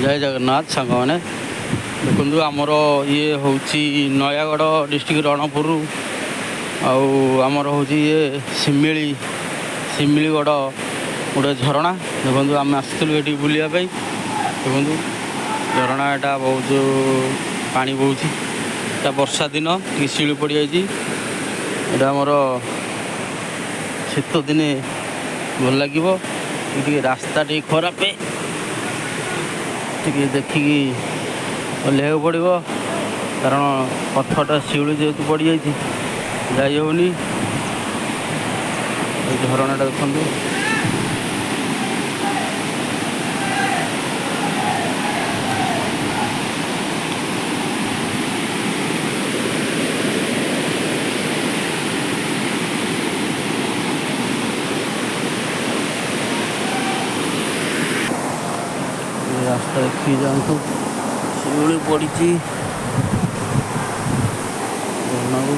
ଜୟ ଜଗନ୍ନାଥ ସାଙ୍ଗମାନେ। ଦେଖନ୍ତୁ, ଆମର ଇଏ ହେଉଛି ନୟାଗଡ଼ ଡିଷ୍ଟ୍ରିକ୍ଟ ରଣପୁର, ଆଉ ଆମର ହେଉଛି ଇଏ ଶିମିଳିଗଡ଼ ଗୋଟେ ଝରଣା। ଦେଖନ୍ତୁ, ଆମେ ଆସିଥିଲୁ ଏଠି ବୁଲିବା ପାଇଁ। ଦେଖନ୍ତୁ ଝରଣା, ଏଟା ବହୁତ ପାଣି ବହୁଛି। ଏଟା ବର୍ଷା ଦିନ, ଟିକେ ଶିଉଳି ପଡ଼ିଯାଇଛି। ଏଇଟା ଆମର ଶୀତ ଦିନେ ଭଲ ଲାଗିବ। ଟିକେ ରାସ୍ତା ଟିକେ ଖରାପ, ଟିକେ ଦେଖିକି ଓହ୍ଲେଇବାକୁ ପଡ଼ିବ, କାରଣ ପଥରଟା ଶିଉଳି ଯେହେତୁ ପଡ଼ିଯାଇଛି, ଯାଇ ହେଉନି। ଏଇ ଝରଣାଟା ଦେଖନ୍ତୁ। ଏ ରାସ୍ତା ଦେଖିକି ଯାଆନ୍ତୁ, ଶିଉଳି ପଡ଼ିଛି। ଝରଣାକୁ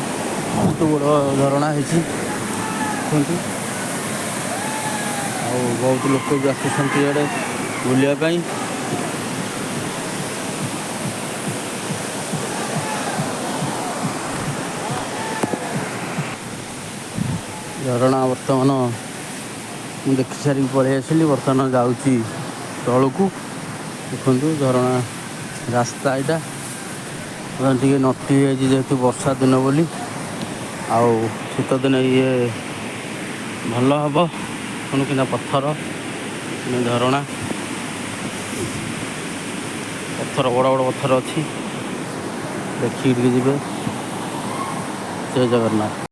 ବହୁତ ବଡ଼ ଝରଣା ହେଇଛି, ଦେଖନ୍ତୁ। ଆଉ ବହୁତ ଲୋକ ବି ଆସୁଛନ୍ତି ଇଆଡ଼େ ବୁଲିବା ପାଇଁ। ଝରଣା ବର୍ତ୍ତମାନ ମୁଁ ଦେଖି ସାରିକି ପଳେଇ ଆସିଲି, ବର୍ତ୍ତମାନ ଯାଉଛି ତଳକୁ। ଦେଖନ୍ତୁ ଝରଣା ରାସ୍ତା, ଏଇଟା ବର୍ତ୍ତମାନ ଟିକେ ନଟି ହେଇଯାଇଛି, ଯେହେତୁ ବର୍ଷା ଦିନ ବୋଲି। ଆଉ ଶୀତ ଦିନ ଇଏ ଭଲ ହେବ କିନା ପଥର ଝରଣା, ପଥର, ବଡ଼ ବଡ଼ ପଥର ଅଛି, ଦେଖିକି ଟିକେ ଯିବେ। ଜୟ ଜଗନ୍ନାଥ।